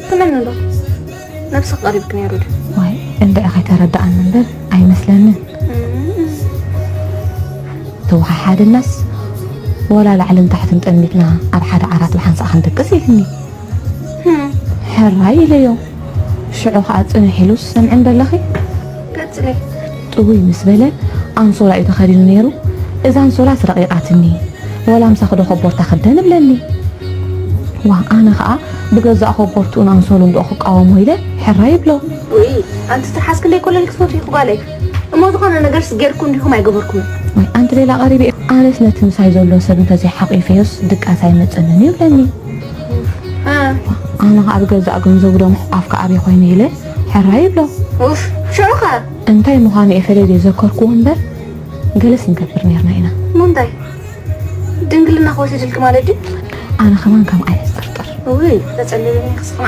ትመኒ ዶ? ነብስኺ ቀሪብኪ ነይሩ ድዩ? ዋይ፣ እንድዒ ከይተረድኣኒ እምበር ኣይመስለንን። እም። ተወሓሓደናስ ወላ ላዕልን ታሕትን ጠሚትና ኣብ ሓደ ዓራት ብሓንሳእ ክንድቅስ ኢልኒ። እም። ሕራይ ኢለዮ። ሽዑ ኸኣ ጽንሕ ኢሉ ሰምዕን በለኺ። ቀጽሊ። ጥውይ ምስ በለ ኣንሶላ እዩ ተኸዲኑ ነይሩ። እዛ ኣንሶላስ ረቒቓትኒ። ወላ ምሳኺ ዶ ኮቦርታ ክደን እብለኒ። ዋ፣ ኣነ ኸኣ ብገዛእ ኮቦርትኡን ኣንሶሉን ዶ ክቃወሞ ኢለ ሕራይ ይብሎ። ውይ፣ ኣንቲ ትሓዝክለይ ኮለል ክትፈትዩ ጓለይ። እሞ ዝኾነ ነገርስ ጌርኩም ዲኹም ኣይገበርኩምን? ወይ ኣንቲ ሌላ ቀሪበ፣ ኣነስ ነቲ ምሳይ ዘሎ ሰብ እንተዘይሓቒፈዮስ ድቃስ ኣይመጸንን እዩ ይብለኒ። እ። ኣነ ኸኣ ብገዛእ ገንዘቡ ደሞ ኣፍካ ኣበይ ኮይነ ኢለ ሕራይ ይብሎ። ኡፍ፣ ሽዑ ኸ? እንታይ ምዃኑ እየ ፈለየ ዘይዘከርክዎ እምበር፣ ገለስ ንገብር ነይርና ኢና። እሞ እንታይ? ድንግልና ክወስድልኪ ማለት ድዩ? ኣነ ከማን ከም ዓይነት ጥርጥር። ውይ፣ ተጸልለኒ ክስኽና።